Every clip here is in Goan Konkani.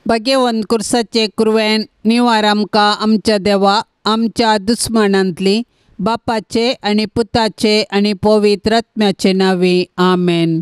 भाग्यवंत कुर्साचे कुरवेन निवार आमकां आमच्या देवा आमच्या दुस्मानांतली बापाचे आनी पुताचे आनी पवित्र आत्म्याचे नांवी आमेन.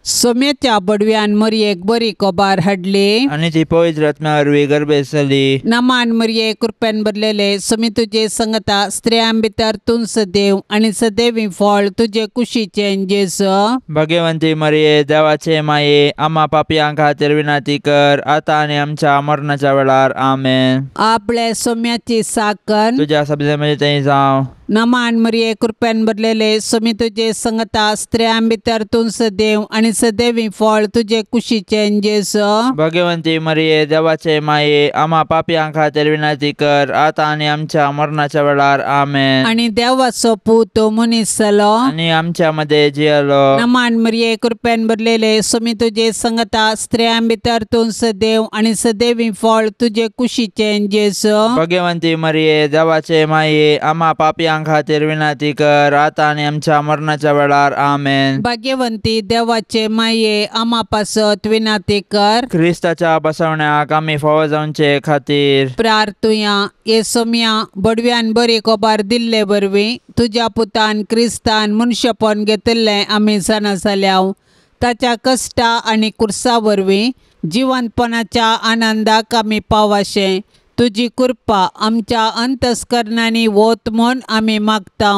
सोम्याच्या बडव्यान मरयेक बरी कोबार हाडली आनी ती पवित्र आत्म्या वरवीं गर्भेस्त जाली. नमान मरये कृपेन भरलेले सोमी तुजे संगता स्त्रियां भितर तूं सदैव आनी सदैवी फळ तुजे कुशीचें जेजू. भाग्यवंती मरये देवाचे माये आम्हा पापयां खातीर विनंती कर आतां आनी आमच्या मरणाच्या वेळार आमेन. आपले सोम्याची साकर तुज्या सब्जे मदीं थंय जावं. नमान मरये कृपेन भरलेले सोमी तुजे संगता स्त्रियां भितर तूं सदैव आनी सदैवी फळ तुजे कुशीचें जेजू. भाग्यवंती मरये देवाचे माये आम्हा पापयां खातीर विनंती कर आतां आनी आमच्या मरणाच्या वेळार आमेन. आनी देवाचो पूत मनीस जालो आनी आमच्या मदें जियेलो. नमान मरये कृपेन भरलेले सोमी तुजे संगता स्त्रियां भितर तूं सदैव आनी सदैवी फळ तुजे कुशीचें जेजू. भाग्यवंती मरये देवाचे माये आम्हा पापयां खातीर विनंती कर आतां आनी आमच्या मरणाच्या वेळार आमेन. भाग्यवंती देवाचे माये आम्हा पासत विनंती कर. क्रिस्ताच्या बसवण्याक आमी फावो जावचे खातीर प्रार्थुया. हे सोम्या बडव्यान बरी कोबार दिल्ले वरवीं तुज्या पुतान क्रिस्तान मनशेपण घेतिल्लें आमी जाणा जाल्या. ताच्या कश्टा आनी कुर्सा वरवीं जिवंतपणाच्या आनंदाक आमी पावाशें तुजी कृपा आमच्या अंतस्करणांनी वत म्हूण आमी मागता.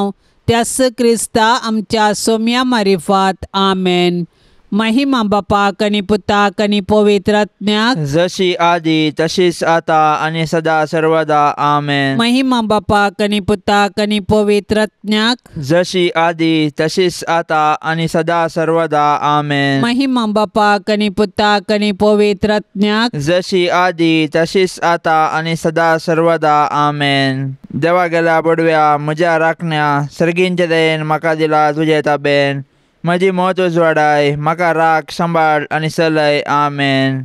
त्यास क्रिस्ता आमच्या सोम्या मारिफात आमेन. महिमा बापाक आनी पुताक आनी पवित्र आत्म्याक जशी आदी तशीच आता आनी सदा सर्वदा आमेन. महिमा बापाक आनी पुताक आनी पवित्र आत्म्याक जशी आदी तशीच आता आनी सदा सर्वदा आमेन. महिमा बापाक आनी पुताक आनी पवित्र आत्म्याक जशी आदी तशीच आता आनी सदा सर्वदा आमेन. देवा गेल्या बडव्या म्हज्या राखण्या सर्गींचे दयेन म्हाका दिला तुजे ताबेन. म्हजी मत उजवाडाय म्हाका राख सांबाळ आनी चलय आमेन.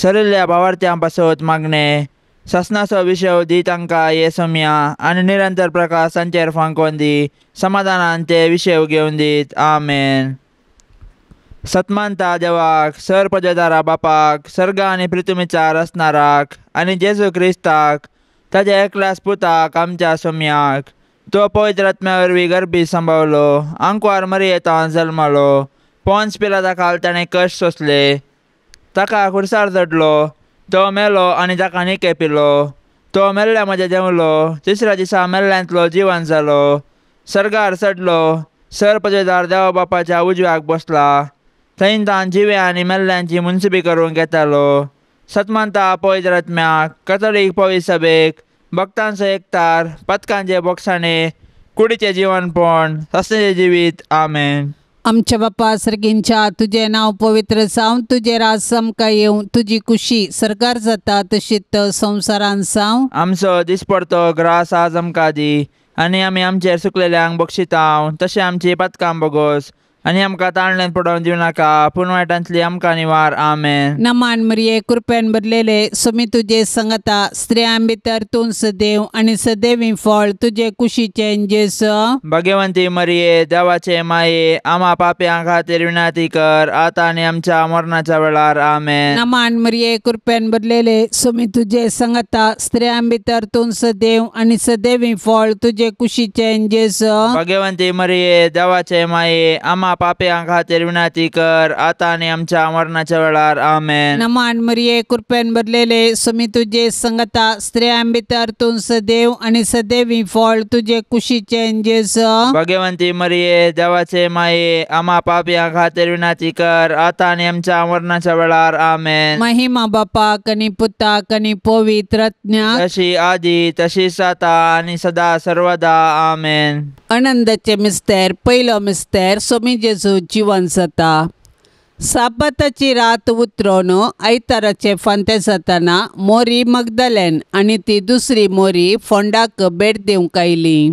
सरिल्ल्या भावार्थ्यां पासत मागणें सासणाचो विशय दी तांकां हे सोम्या आनी निरंतर प्रकाश तांचेर फांकोवन दी समाधानान ते विशय घेवन दीत आमेन. सतमानता देवाक सर पदवेदारा बापाक सर्ग आनी पृथ्वीच्या रचणाराक आनी जेजू क्रिस्ताक ताज्या एकल्याच पुताक आमच्या सोम्याक तो पवित्र आत्म्या वरवीं गर्भी सांबावलो आंकवार मरियेंत जल्मलो पोन्स पिलाता खाल ताणें कश्ट सोंसले ताका खुर्सार चडलो तो मेलो आनी ताका निके पिलो तो मेल्ल्या म्हज्या देंवलो तिसऱ्या दिसा मेल्ल्यांतलो जिवन जालो सर्गार चडलो सर पदवेदार देवा बापाच्या उजव्याक बसला थंय तान जिवे आनी मेल्ल्यांची मुन्सिबी करूंक येतालो. सतमानता पवित्र आत्म्याक कथोलीक पवित्र सभेक भक्तांचो एकतार पथकांचे बोगसाणे कुडीचें जिवनपण सासणाचें जिवीत आमेन. आमच्या बापा सर्गींच्या तुजें नांव पवित्र जावं तुजें राज आमकां येवं तुजी कुशी सरकार जाता तशीच संवसारान जावं. आमचो दिसपडतो ग्रास आज आमकां दी आनी आमी आमचेर सुकलेल्यांक बक्षितांव तशें आमची पथकां बोगोस आनी आमकां ताळण्यान पडोवन दिवं नाका पूण वायटांतली आमकां निवार आमेन. नमान मरिये कृपेन भरलेले सोमी तुजे संगता स्त्रियां भितर तूं सदैव आनी सदैवी फळ तुजे कुशीचें जेजू. भाग्यवंती मरिये देवाचे माये आम्हा पापयां खातीर विनंती कर आतां आनी आमच्या मरणाच्या वेळार आमेन. नमान मरिये कृपेन भरलेले सोमी तुजे संगता स्त्रियां भितर तूं सदैव आनी सदैवी फळ तुजे कुशीचें जेजू. भाग्यवंती मरिये देवाचे माये आम्हा पापयां खातीर विनंती कर आतां आनी आमच्या मरणाच्या वेळार आमेन. नमान मरिये कृपेन भरलेले सोमी तुजे संगता स्त्रियां भितर तूं सदैव आनी सदैवी फळ तुजे कुशीचें जेजू. भाग्यवंती मरिये देवाचे माये आम्हा पापयां खातीर विनंती कर आतां आनी आमच्या मरणाच्या वेळार आमेन. महिमा बापाक आनी पुताक आनी पवित्र आत्म्याक जशी आदी तशीच आतां आनी सदा सर्वदा आमेन. आनंदाचे मिस्तेर पयलो मिस्तेर सोमी जेजू जिवन जाता. साबाताची रात उतरोन आयताराचे फांते जाताना मोरी मगदलेन आनी ती दुसरी मोरी फोंडाक भेट दिवंक आयली.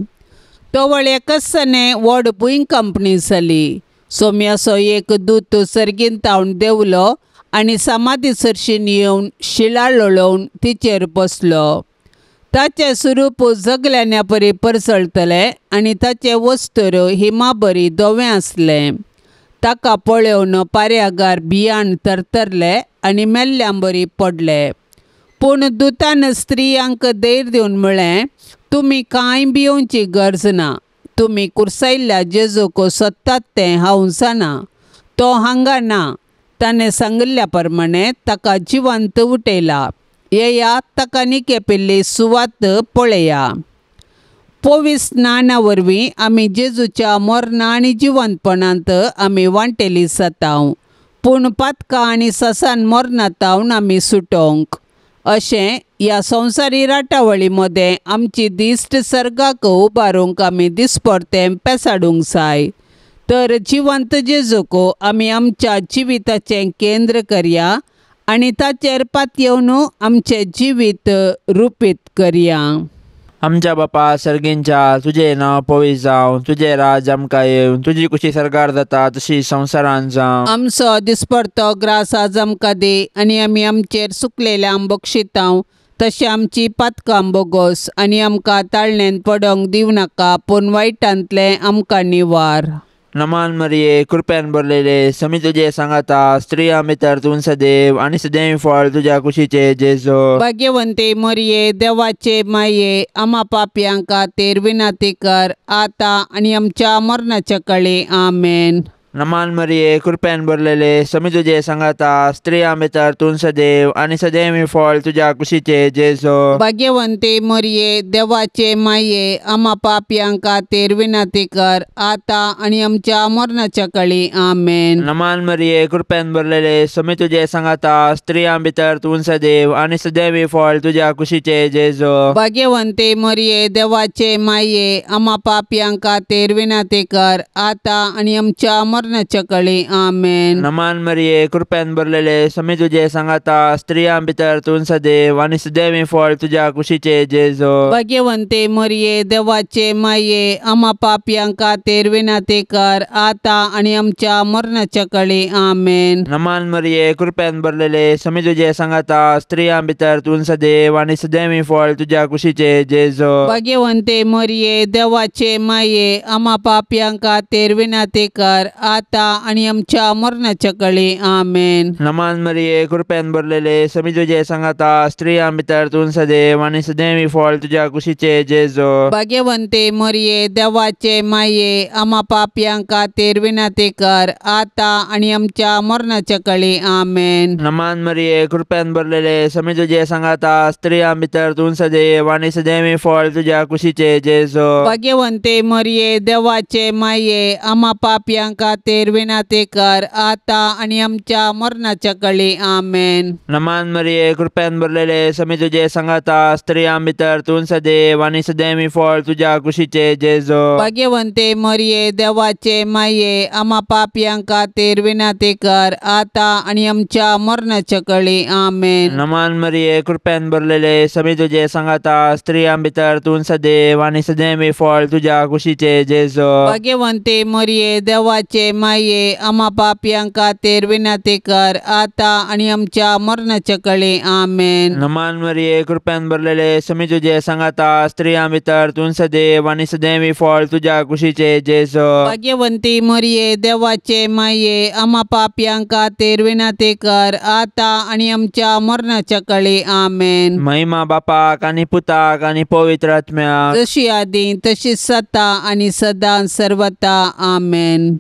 तवळ एकसने व्हड भूंय कंपनी जाली. सोम्याचो एक दूत सर्गीन तावन देंवलो आनी समाधी सरशीन येवन शिळा लोळोवन तिचेर बसलो. ताचें स्वरूप जगल्यान्या परी परसळतलें आनी ताचें वस्त्र हिमाबरी धवें आसलें. ताका पळोवन पार्यागार भियान थरथरले आनी मेल्ल्यां बरी पडले. पूण दुतान स्त्रियांक धैर्य दिवन म्हळें, तुमी कांय भियोवची गरज ना. तुमी कुर्सायल्ल्या जेजूक सोदतात तें हांव जाणा. तो हांगा ना. ताणें सांगिल्ल्या प्रमाणें ताका जिवंत उठयला. येया, ताका निकेपिल्ली सुवात पळया. पवित्र स्नाना वरवीं आमी जेजूच्या मरणा आनी जिवंतपणांत आमी वांटेली जातांव. पूण पातकां आनी ससान मरणांत आमी सुटोवंक अशें ह्या संवसारी राटावळी मदें आमची दिश्ट सर्गाक उबारूंक आमी दिसपडतें पेसाडूंक जाय. तर जिवंत जेजूक आमी आमच्या जिविताचें केंद्र करया आनी ताचेर पातयेवन आमचें जिवीत रुपीत करया. आमच्या बापा सर्गींच्या, तुजें नांव पवित्र जावं, तुजें राज आमकां येवं, तुजी कुशी सरकार जाता तशी संवसारांत जावं. आमचो दिसपडतो ग्रास आज आमकां दी आनी आमी आमचेर सुकलेल्यांक बक्षितांव तशें आमची पातकां बोगोस आनी आमकां ताळणेन पडोवंक दिवं नाका, पूण वायटांतलें आमकां निवार. नमान मरिये, कृपेन भरलेले, समी तुजे सांगाता, स्त्रियां भितर तूं सदैव आनी सदैव फळ तुज्या कुशीचे जेजू. भाग्यवंते मरिये, देवाचे माये, आमा पापयां खातीर विनंती कर आतां आनी आमच्या मरणाच्या काळी. आमेन. नमान मरिये, कृपेन भरलेले, समी तुजे सांगाता, स्त्रियां भितर तूं सदैव आनी सदैव फळ तुज्या कुशीचे जेजू. भाग्यवंते मरिये, देवाचे माये, आमा पापयां खातीर विनंती कर आतां आनी आमच्या मरणाच्या काळी. आमेन. नमान मरिये, कृपेन भरलेले, समी तुजे सांगाता, स्त्रियां भितर तूं सदैव आनी सदैव फळ तुज्या कुशीचे जेजू. भाग्यवंते मरिये, देवाचे माये, आमा पापयां खातीर विनंती कर आतां आनी आमच्या मरणाच्या काळी. आमेन. नमान मरिये, कृपेन भरलेले, समी तुजे सांगाता, स्त्रियां भितर तूं सदैव आनी सदैव फळ तुज्या कुशीचे जेजू. भाग्यवंते मरिये, देवाचे माये, आमा पापयां खातीर विनंती कर आतां आनी आमच्या मरणाच्या काळी. आमेन. नमान मरिये, कृपेन भरलेले, समी तुजे सांगाता, स्त्रियां भितर तूं सदैव आनी सदैव फळ तुज्या कुशीचे जेजू. भाग्यवंते मरिये, देवाचे माये, आमा पापयां खातीर विनंती कर आतां आनी आमच्या मरणाच्या काळी. आमेन. नमान मरिये, कृपेन भरलेले, समी तुजे सांगाता, स्त्रियां भितर तूं सदैव आनी सदैव फळ तुज्या कुशीचे जेजू. भाग्यवंते मरिये, देवाचे माये, आमा पापयां खातीर विनंती कर आतां आनी आमच्या मरणाच्या काळी. आमेन. नमान मरिये, कृपेन भरलेले, समी तुजे सांगाता, स्त्रियां भितर तूं सदैव आनी सदैव फळ तुज्या कुशीचे जेजू. भाग्यवंते मरिये, देवाचे माये, आमा पापयां खातीर विनंती कर आतां आनी आमच्या मरणाच्या काळी. आमेन. नमान मरिये, कृपेन भरलेले, समी तुजे सांगाता, स्त्रियां भितर तूं सदैव आनी सदैव फळ तुज्या कुशीचे जेजू. भाग्यवंते मरिये, देवाचे माये, आमा पापयां खातीर विनंती कर आतां आनी आमच्या मरणाच्या काळी. आमेन. नमान मरिये, कृपेन भरलेले, समी तुजे सांगाता, स्त्रियां भितर तूं सदैव आनी सदैव फळ तुज्या कुशीचे जेजू. भाग्यवंते मरिये, देवाचे माये, आमा पापयां खातीर विनंती कर आतां आनी आमच्या मरणाच्या काळी. आमेन. नमान मरिये, कृपेन भरलेले, समी तुजे सांगाता, स्त्रियां भितर तूं सदैव आनी सदैव फळ तुज्या कुशीचे जेजू. भाग्यवंती मरिये, देवाचे माये, आमा पापयां खातीर विनंती कर आतां आनी आमच्या मरणाच्या काळी. आमेन. महिमा बापाक आनी पुताक आनी पवित्र आत्म्याक, जशी आदी तशी सता आनी सदां सर्वता. आमेन.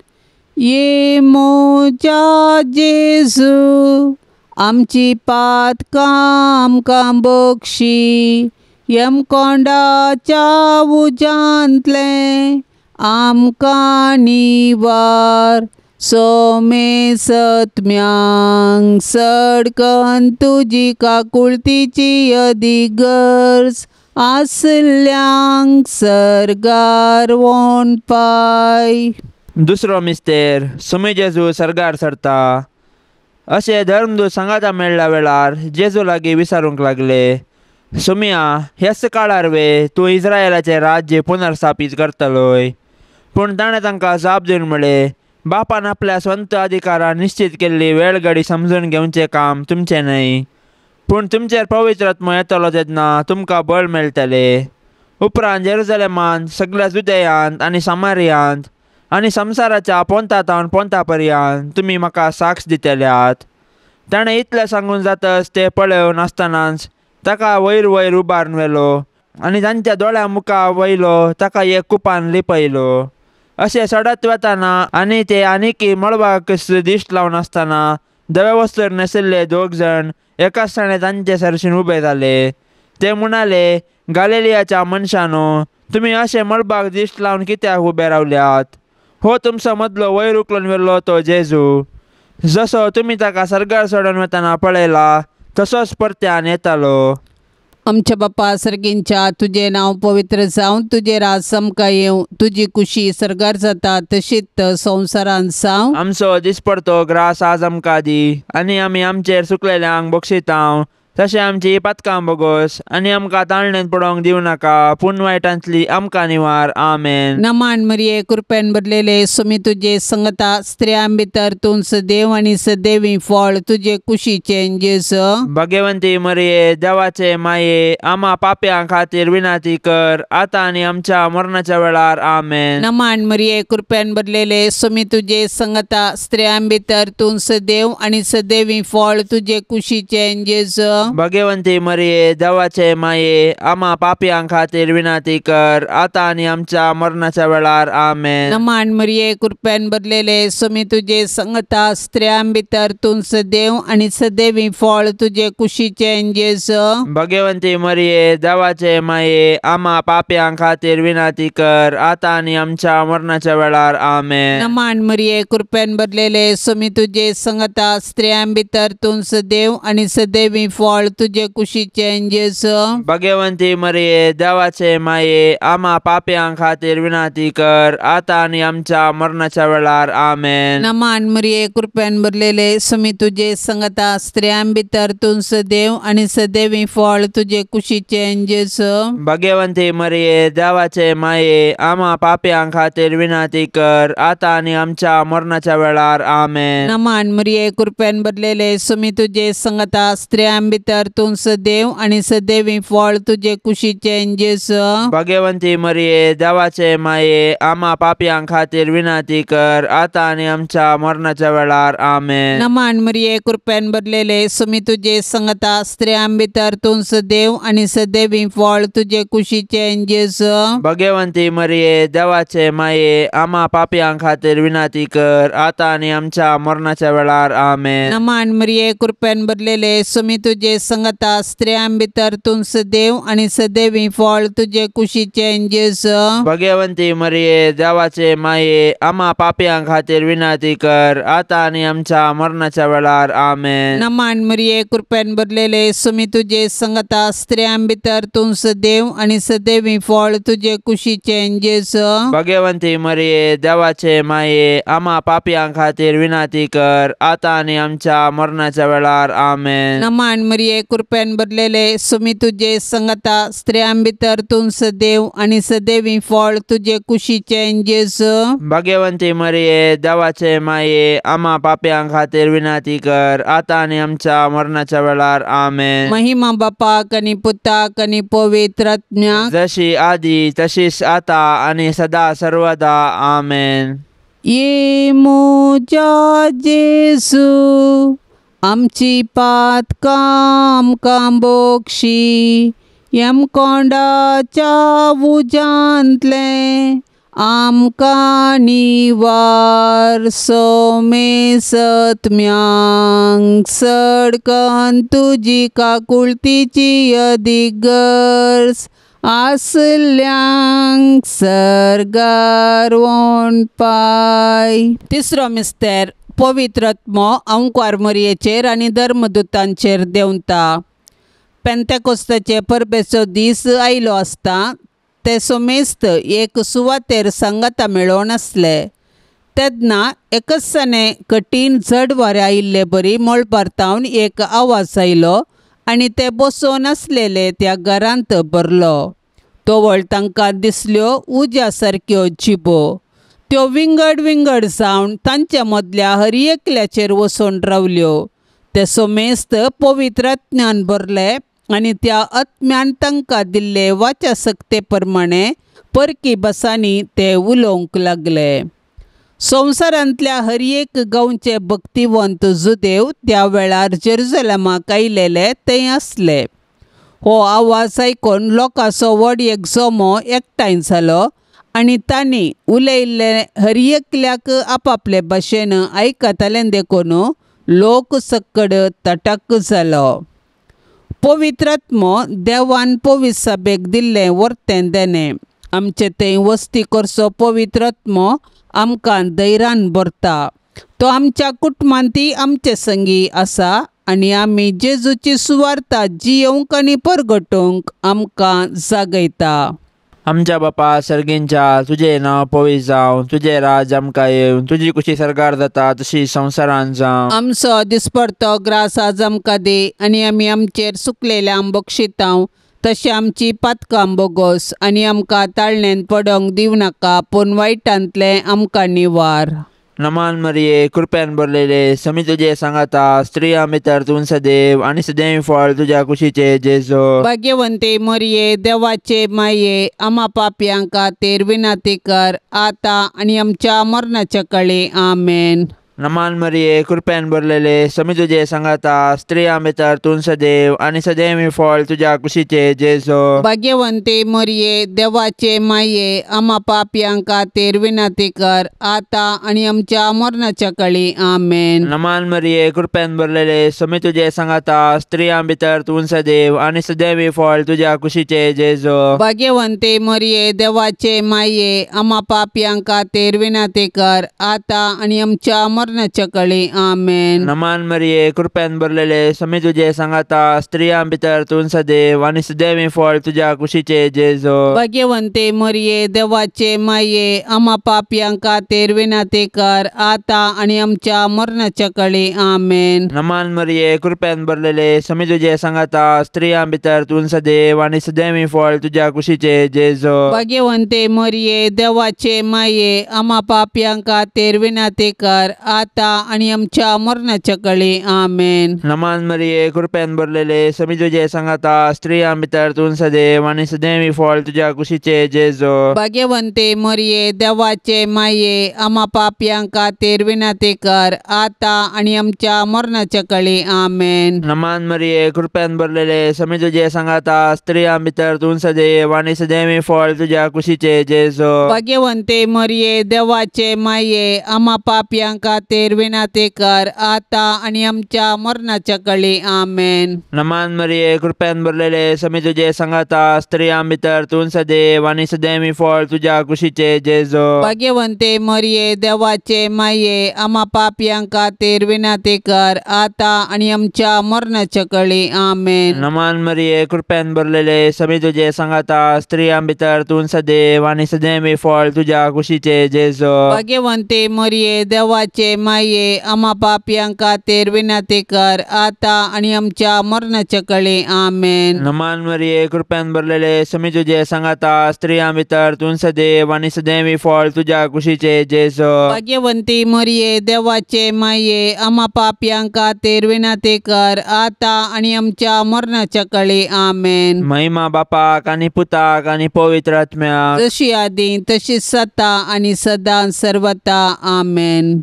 ये मोजा जेजू, आमची पातकां आमकां बक्षी, यमकोंडाच्या उज्यांतलें आमकां निवार, सोमे सत्म्यांक सडकन तुजी काकुळतीची अदीक गरज आसल्यांक सर्गार वोन पाय. दुसरो मिस्तेर, सुमी जेजू सर्गार सरता. अशें धर्मदूत सांगाता मेळ्ळ्या वेळार जेजू लागीं विचारूंक लागले, सुमिया, ह्याच काळार वे तूं इस्रायलाचें राज्य पुनर्स्थापीत करतलोय? पूण ताणें तांकां जाप दिवन म्हळें, बापान आपल्या स्वंत अधिकारान निश्चीत केल्ली वेळगडी समजून घेवचें काम तुमचें न्हय, पूण तुमचेर पवित्र आत्मो येतलो तेन्ना तुमकां बळ मेळटलें. उपरांत जेरुजलेमांत, सगळ्या जुदयांत आनी सामारियांत आनी संवसाराच्या पोंता तावन पोंता पर्यंत तुमी म्हाका साक्ष दितल्यात. ताणें इतलें सांगून जातच ते पळोवन आसतनाच ताका वयर वयर उबारून व्हेलो आनी तांच्या दोळ्या मुखा वयलो ताका एक कुपान लिपयलो. अशें सडत वतना आनी ते आनीकी मळबाक दिश्ट लावन आसतना धवे वस्त्र न्हेसिल्ले दोग जाण एकाच ताणें तांचे सरशीन उबे जाले. ते म्हणाले, गालिलियाच्या मनशानो, तुमी अशें मळबाक दिश्ट लावन कित्याक उबे रावल्यात? हो तुमचो मदलो वयर उखलून व्हेल्लो तो जेजू, जसो तुमी ताका सर्गार चडोवन वतना पळयला तसोच परत्यान येतालो. आमच्या बापा सर्गींच्या, तुजें नांव पवित्र जावं, तुजें राज आमकां येवं, तुजी कुशी सर्गार जाता तशीच संवसारांत जावं. आमचो दिसपडतो ग्रास आज आमकां दी आनी आमी आमचेर सुकलेल्यांक बक्षितांव, तशें आमची पातकां बोगोस आनी आमकां ताळणेंत पडोवंक दिवं नाका, पूण वायटांतली आमकां निवार. आमेन. नमान मरिये, कृपेन भरलेले, सुमी तुजे संगता, स्त्रियां भितर तूं सदैव आनी सदैवी फळ तुजे कुशीचें जेजू. भाग्यवंती मरिये, देवाचे माये, आमा पाप्यां खातीर विनंती कर, आतां आनी आमच्या मरणाच्या वेळार. आमेन. नमान मरिये, कृपेन भरलेले, सुमी तुजे संगता, स्त्रियां भितर तूं सदैव आनी सदैवी फळ तुजे कुशीचें जेजू. भाग्यवंती मरिये, देवाचे माये, आमा पाप्यां खातीर विनंती कर, आतां आनी आमच्या मरणाच्या वेळार. आमेन. नमान मरिये, कृपेन भरलेले, सुमी तुजे संगता, स्त्रियां भितर तूं सदैव आनी सदैवी फळ तुजे कुशीचें जेजू. भाग्यवंती मरिये, देवाचे माये, आमा पाप्यां खातीर विनंती कर, आतां आनी आमच्या मरणाच्या वेळार. आमेन. नमान मरिये, कृपेन भरलेले, सुमी तुजे संगता, स्त्रियां भितर तूं सदैव आनी सदैवी फळ तुजे कुशीचें जेजू. भाग्यवंती मरिये, देवाचे माये, आमा पाप्यां खातीर विनंती कर, आतां आनी आमच्या मरणाच्या वेळार. आमेन. नमान मरिये, कृपेन भरलेले, सुमी तुजे संगता, स्त्रियां भितर तूं सदैव आनी सदैवी फळ तुजे कुशीचें जेजू. भाग्यवंती मरिये, देवाचे माये, आमा पाप्यां खातीर विनंती कर, आतां आनी आमच्या मरणाच्या वेळार. आमेन. नमान मरिये, कृपेन भरलेले, सुमी तुजे संगता, स्त्रियां भितर तूं सदैव आनी सदैवी फळ तुजे कुशीचें जेजू. भाग्यवंती मरिये, देवाचे माये, आमा पाप्यां खातीर विनंती कर, आतां आनी आमच्या मरणाच्या वेळार. आमेन. नमान मरिये, कृपेन भरलेले, सुमी तुजे संगता, स्त्रियां भितर तूं सदैव आनी सदैवी फळ तुजे कुशीचें जेजू. भाग्यवंती मरिये, देवाचे माये, आमा पाप्यां खातीर विनंती कर, आतां आनी आमच्या मरणाच्या वेळार. आमेन. नमान मरिये, कृपेन भरलेले, सुमी तुजे संगता, स्त्रियां भितर तूं सदैव आनी सदैवी फळ तुजे कुशीचें जेजू. भाग्यवंती मरिये, देवाचे माये, आमा पाप्यां खातीर विनंती कर, आतां आनी आमच्या मरणाच्या वेळार. आमेन. नमान मरिये, कृपेन भरलेले, सुमी तुजे संगता, स्त्रियां भितर तूं सदैव आनी सदैवी फळ तुजे कुशीचें जेजू. भाग्यवंती मरिये, देवाचे माये, आमा पाप्यां खातीर विनंती कर, आतां आनी आमच्या मरणाच्या वेळार. आमेन. नमान मरिये, कृपेन भरलेले, सुमी तुजे संगता, स्त्रियां भितर तूं सदैव आनी सदैवी फळ तुजे कुशीचें जेजू. भाग्यवंती मरिये, देवाचे माये, आमा पाप्यां खातीर विनंती कर, आतां आनी आमच्या मरणाच्या वेळार. आमेन. महिमा बापाक आनी पुताक आनी पवित्र आत्म्याक, जशी आदी तशीच आता आनी सदा सर्वदा. आमेन. ये म्हज्या जेजू, आमची पातकां आमकां बोगशी, यमकोंडाच्या उज्यांतलें आमकां निवार, सोमेसत्म्यांक सडकन तुजी काकुळतीची अदीक गरज आसल्यांक सर्गार वणपाय. तिसरो मिस्तेर, पवित्र आत्मो अंकुर मरियेचेर आनी धर्मदूतांचेर देंवता. पेंतेकोस्ताचे परबेचो दीस आयलो आसता ते सोमेस्त एक सुवातेर सांगाता मेळोवन आसले. तेन्ना एकसाने कठीण झड वारें आयिल्ले बरी मळबार तावन एक आवाज आयलो आनी ते बसोवन आसलेले त्या घरांत भरलो. तवळ तांकां दिसल्यो उज्या सारक्यो जिबो, त्यो विंगड विंगड जावन तांच्या मदल्या हर एकल्याचेर वचून रावल्यो. ते सोमेस्त पवित्र आत्म्यान भरले आनी त्या आत्म्यान तांकां दिल्ले वाचा सक्ते प्रमाणे परकी भासांनी ते उलोवंक लागले. संवसारांतल्या हर एक गांवचे भक्तिवंत जुदेव त्या वेळार जेरुजलेमाक आयलेले थंय आसले. हो आवाज आयकून लोकांचो व्हड एक जमो एकठांय जालो आनी तांणी उलयल्लें हर एकल्याक आपापले भाशेन आयकताले देखून लोक सक्कड तटक जालो. पवित्र आत्मो देवान पवित्र सभेक दिल्लें वर्तें देणें. आमचे थंय वस्ती करचो पवित्र आत्मो आमकां धैर्यान भरता. तो आमच्या कुटुंबांतय आमचे संगी आसा आनी आमी जेजूची सुवार्ता जियोवंक आनी परगटूंक आमकां जागयता. आमच्या बापा सर्गींच्या, तुजें नांव पवित्र जावं, तुजें राज आमकां येवं, तुजी कुशी सरकार जाता तशी संवसारांत जावं. आमचो दिसपडतो ग्रास आज आमकां दी आनी आमी आमचेर सुकलेल्यांक बक्षितांव तशें आमची पातकां बोगोस आनी आमकां ताळणेन पडोंक दिवं नाका पूण वायटांतलें आमकां निवार. नमान मरिये, कृपेन भरलेले, समी तुजे सांगाता, स्त्रियां भितर तूं सदैव आनी सदैव फळ तुज्या कुशीचे जेजू. भाग्यवंते मरिये, देवाचे माये, आमा पापयां खातीर विनंती कर आतां आनी आमच्या मरणाच्या काळी. आमेन. नमान मरिये, कृपेन भरलेले, समी तुजे सांगाता, स्त्रियां भितर तूं सदैव आनी सदैव फळ तुज्या कुशीचे जेजू. भाग्यवंते मरिये, देवाचे माये, आमा पापयां खातीर विनंती कर आतां आनी आमच्या मरणाच्या काळी. आमेन. नमान मरिये, कृपेन भरलेले, समी तुजे सांगाता, स्त्रियां भितर तूं सदैव आनी सदैव फळ तुज्या कुशीचे जेजू. भाग्यवंते मरिये, देवाचे माये, आमा पापयां खातीर विनंती कर आतां आनी आमच्या मरणाच्या काळी. आमेन. नमान मरिये, कृपेन भरलेले, समी तुजे सांगाता, स्त्रियां भितर तूं सदैव आनी सदैव फळ तुज्या कुशीचे जेजू. भाग्यवंते मरिये, देवाचे माये, आमा पापयां खातीर विनंती कर आतां आनी आमच्या मरणाच्या काळी. आमेन. नमान मरिये, कृपेन भरलेले, समी तुजे सांगाता, स्त्रियां भितर तूं सदैव आनी सदैव फळ तुज्या कुशीचे जेजू. भाग्यवंते मरिये, देवाचे माये, आमा पापयां खातीर विनंती कर आतां आनी आमच्या मरणाच्या काळी. आमेन. नमान मरिये, कृपेन भरलेले, समी तुजे सांगाता, स्त्रियां भितर तूं सदैव आनी सदैव फळ तुज्या कुशीचे जेजू. भाग्यवंते मरिये, देवाचे माये, आमा पापयां खातीर विनंती कर आतां आनी आमच्या मरणाच्या काळी. आमेन. नमान मरिये, कृपेन भरलेले, समी तुजे सांगाता, स्त्रियां भितर तूं सदैव आनी सदैव फळ तुज्या कुशीचे जेजू. भाग्यवंते मरिये, देवाचे माये, आमा पापयां खातीर विनंती कर आतां आनी आमच्या मरणाच्या काळी. आमेन. नमान मरिये, कृपेन भरलेले, समी तुजे सांगाता, स्त्रियां भितर तूं सदैव आनी सदैव फळ तुज्या कुशीचे जेजू. भाग्यवंते मरिये, देवाचे माये, आमा पापयां खातीर विनंती कर आतां आनी आमच्या मरणाच्या काळी. आमेन. नमान मरिये, कृपेन भरलेले, समी तुजे सांगाता, स्त्रियां भितर तूं सदैव आनी सदैव फळ तुज्या कुशीचे जेजू. भाग्यवंते मरिये, देवाचे माये, आमा पापयां खातीर विनंती कर आतां आनी आमच्या मरणाच्या काळी. आमेन. नमान मरिये, कृपेन भरलेले, समी तुजे सांगाता, स्त्रियां भितर तूं सदैव आनी सदैव फळ तुज्या कुशीचे जेजू. भाग्यवंती मरिये, देवाचे माये, आमा पापयां खातीर विनंती कर आतां आनी आमच्या मरणाच्या काळी. आमेन. महिमा बापाक आनी पुताक आनी पवित्र आत्म्याक, जशी आदी तशी सता आनी सदां सर्वता. आमेन.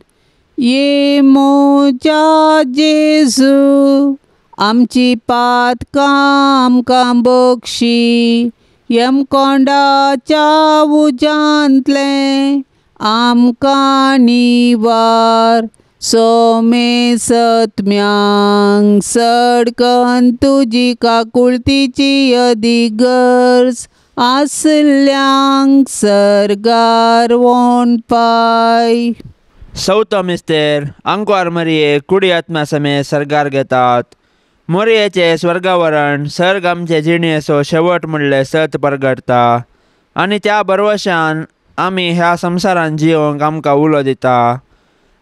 ये मोजा जेजू, आमची पातकां आमकां बक्षी, यमकोंडाच्या उज्यांतलें आमकां निवार, सोमे सत्म्यांक सडकन तुजी काकुळतीची अदीक गरज आसल्यांक सर्गार वोन पाय. चवथो मिस्तेर, आंकवार मरिये कुडी आत्म्या समेत सर्गार घेतात. मोरयेचें स्वर्गावरण सर्ग आमचे जिणेचो शेवट म्हणलें सत परगटता आनी त्या भरवशान आमी ह्या संवसारान जियोंक आमकां उलो दिता.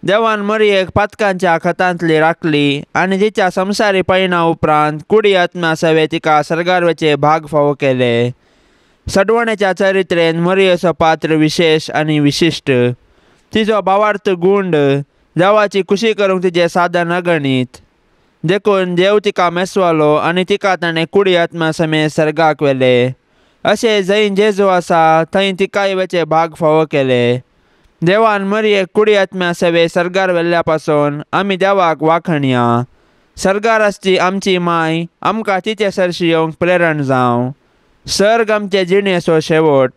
देवान मरियेक पातकांच्या खतांतली राखली आनी तिच्या संवसारी पयणा उपरांत कुडी आत्म्या सवे तिका सर्गार वचे भाग फावो केले. सडवणेच्या चरित्रेन मरियेचो पात्र विशेश आनी विशिश्ट. तिचो भावार्थ गुंड देवाची खुशी करूंक तिचें साधन अगणीत. देखून देव तिका मेसवालो आनी तिका ताणें कुडी आत्म्या समेत सर्गाक व्हेले. अशें जंय जेजू आसा थंय तिकाय वचे भाग फावो केले. देवान मरियेक कुडी आत्म्या सवे सर्गार व्हेल्ल्या पासून आमी देवाक वाखणया. सर्गार आसची आमची माय आमकां तिचे सरशी येवंक प्रेरण जावं. सर्ग आमचे जिणेचो शेवट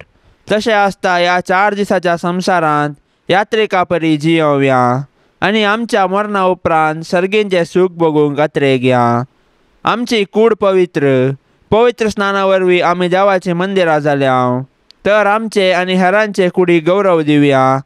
तशें आसता ह्या 4 दिसाच्या संवसारांत यात्रिका परी जियोवया आनी आमच्या मरणा उपरांत सर्गींचें सूख भोगूंक अत्रेगया. आमची कूड पवित्र पवित्र स्नाना वरवीं आमी देवाचीं मंदिरां जाल्या तर आमचे आनी हेरांचे कुडी गौरव दिवया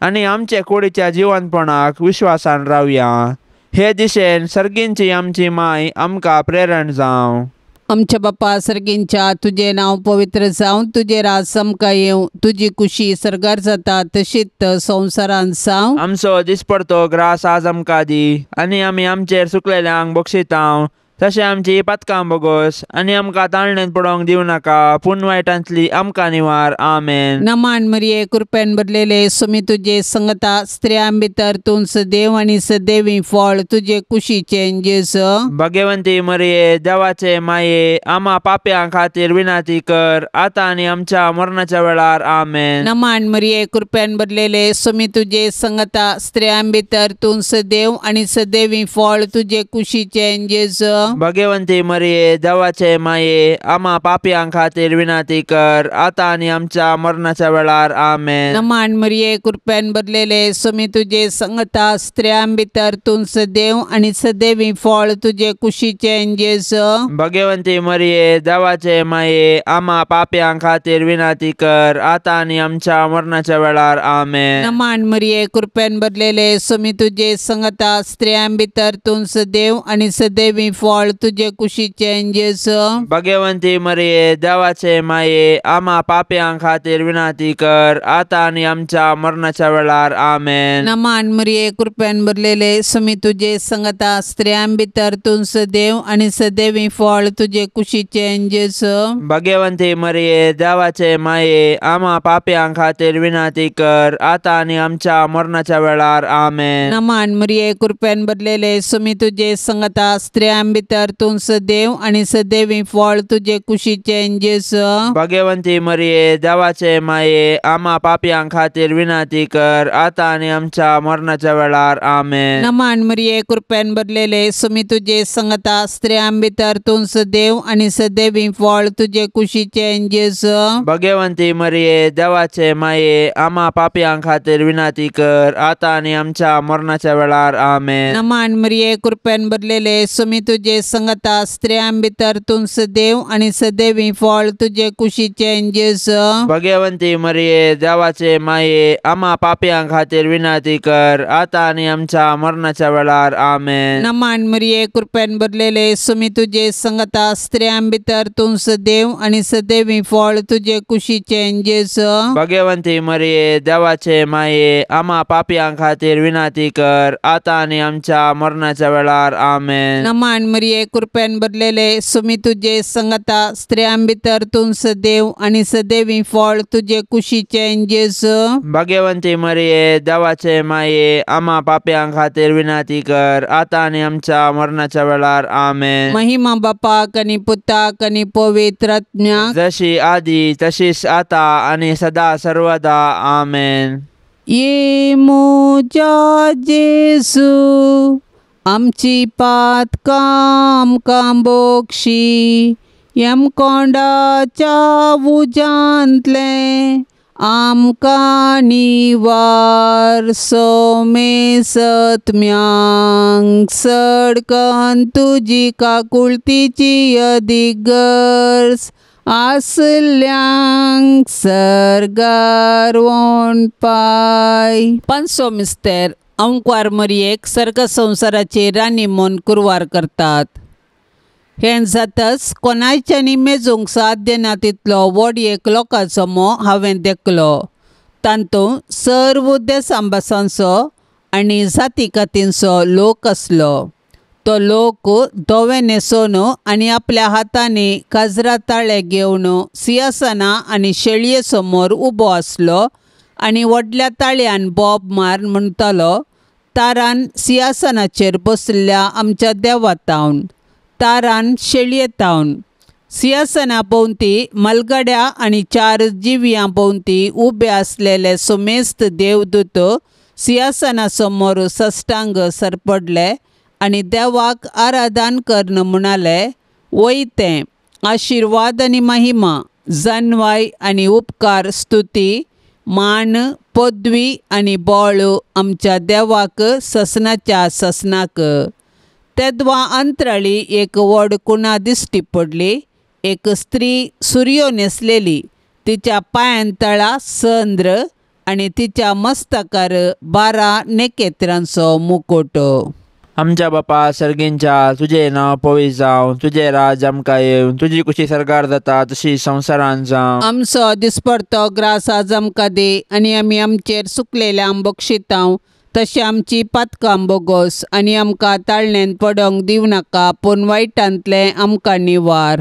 आनी आमचे कुडीच्या जिवनपणाक विश्वासान रावया. हे दिशेन सर्गींची आमची माय आमकां प्रेरण जावं. आमच्या बापा सर्गींच्या तुजें नांव पवित्र जावं, तुजें राज आमकां येवं, तुजी कुशी सर्गार जाता तशीच संवसारांत जावं. आमचो दिसपडतो ग्रास आज आमकां दी आनी आमी आमचेर सुकलेल्यांक बक्षितांव तशें आमची पातकां बोगोस आनी आमकां ताळणेंत पडोवंक दिवं नाका पूण वायटांतली आमकां निवार. आमेन. नमान मरिये कृपेन भरलेले सुमी तुजे संगता, स्त्रियां भितर तूं सदैव आनी सदैवी फळ तुजे कुशीचें जेजू. भगवंती मरिये देवाचे माये आमा पाप्यां खातीर विनंती कर आतां आनी आमच्या मरणाच्या वेळार. आमेन. नमान मरिये कृपेन भरलेले सुमी तुजे संगता, स्त्रियां भितर तूं सदैव आनी सदैवी फळ तुजे कुशीचें जेजू. भगवंती मरिये देवाचे माये आमा पाप्यां खातीर विनंती कर आतां आनी आमच्या मरणाच्या वेळार. आमेन. नमान मरिये कृपेन भरलेले सुमी तुजे संगता, स्त्रियां भितर तूं सदैव आनी सदैवी फळ तुजे कुशीचें जेजू. भगवंती मरिये देवाचे माये आमा पाप्यां खातीर विनंती कर आतां आनी आमच्या मरणाच्या वेळार. आमेन. नमान मरिये कृपेन भरलेले सुमी तुजे संगता, स्त्रियां भितर तूं सदैव आनी सदैवी फळ तुजे कुशीचें जेजू. भगवंती मरिये देवाचे माये आमा पाप्यां खातीर विनंती कर आतां आनी आमच्या मरणाच्या वेळार. आमेन. नमान मरिये कृपेन भरलेले सुमी तुजे संगता, स्त्रियां भितर तूं सदैव आनी सदैवी फळ तुजे कुशीचें जेजू. भगवंती मरिये देवाचे माये आमा पाप्यां खातीर विनंती कर आतां आनी आमच्या मरणाच्या वेळार. आमेन. नमान मरिये कृपेन भरलेले सुमी तुजे संगता, स्त्रियां भितर तूं सदैव आनी सदैवी फळ तुजे कुशीचें जेजू. भगवंती मरिये देवाचे माये आमा पाप्यां खातीर विनंती कर आतां आनी आमच्या मरणाच्या वेळार. आमेन. नमान मरिये कृपेन भरलेले सुमी तुजे संगता, स्त्रियां भितर तूं सदैव आनी सदैवी फळ तुजे कुशीचें जेजू. भगवंती मरिये देवाचे माये आमा पाप्यां खातीर विनंती कर आतां आनी आमच्या मरणाच्या वेळार. आमेन. नमान मरिये कृपेन भरलेले सुमी तुजे संगता, स्त्रियां भितर तूं सदैव आनी सदैवी फळ तुजे कुशीचें जेजू. भगवंती मरिये देवाचे माये आमा पाप्यां खातीर विनंती कर आतां आनी आमच्या मरणाच्या वेळार. आमेन. नमान मरिये कृपेन भरलेले सुमी तुजे संगता, स्त्रियां भितर तूं सदैव आनी सदैवी फळ तुजे कुशीचें जेजू. भगवंती मरिये देवाचे माये आमा पाप्यां खातीर विनंती कर आतां आनी आमच्या मरणाच्या वेळार. आमेन. नमान मरिये कृपेन भरलेले सुमी तुजे संगता, स्त्रियां भितर तूं सदैव आनी सदैवी फळ तुजे कुशीचें जेजू. भगवंती मरिये देवाचे माये आमा पाप्यां खातीर विनंती कर आतां आनी आमच्या मरणाच्या वेळार. आमेन. महिमा बापाक आनी पुताक आनी पवित्र आत्म्याक, जशी आदी तशीच आता आनी सदा सर्वदा. आमेन. ये म्हज्या जेजू आमची पातकां आमकां बोगशी, यमकोंडाच्या उज्यांतलें आमकां निवार. सोमेसत्म्यांक सडकन तुजी काकुळतीची अदीक गरज आसल्यांक सर्गार वोणपाय. 500 मिस्तेर अंकवार मरियेक सर्ग संवसाराची राणी म्हूण कुरवार करतात. हें जातच कोणायच्यांनी मेजूंक साध्य ना तितलो व्हड एक लोकांचो मोह हांवें देखलो. तातूंत सर्व देसां भासांचो आनी जाती कातींचो लोक आसलो. तो लोक धवे न्हेसोवन आनी आपल्या हातांनी काजरा ताळे घेवन सिंहासनां आनी शेळये समोर उबो आसलो आनी व्हडल्या ताळयान बोब मार म्हणटालो, तारान सिंहासनाचेर बसल्या आमच्या देवा तावन, तारान शेळये तावन. सिंहासना भोंवती मलगड्या आनी 4 जिव्यां भोंवती उबे आसलेले सुमेस्त देवदूत सिंहासना समोर सष्टांग सरपडले आनी देवाक आराधन कर्न म्हणाले वयतें आशिर्वाद आनी महिमा जनवाय आनी उपकार स्तुती मान पदवी आनी बळ आमच्या देवाक ससनाच्या ससनाक. तेदवा अंतराळी एक व्हड कुणा दिश्टी पडली. एक स्त्री सुरयो न्हेसलेली, तिच्या पांयान तळा चंद्र आनी तिच्या मस्तकार 12 नेकेत्रांचो मुकुट. आमच्या बापा सर्गींच्या तुझे नांव पवित्र जावं, तुझे राज आमकां येवं, तुजी कुशी सरकार जाता तशी संवसारान जावं. आमचो दिसपडतो ग्रास आज आमकां दी आनी आमी आमचेर सुकलेल्या बक्षितांव तशें आमची पातकां बोगोस आनी आमकां ताळणेन पडोंक दिवं नाका पूण वायटांतलें आमकां निवार.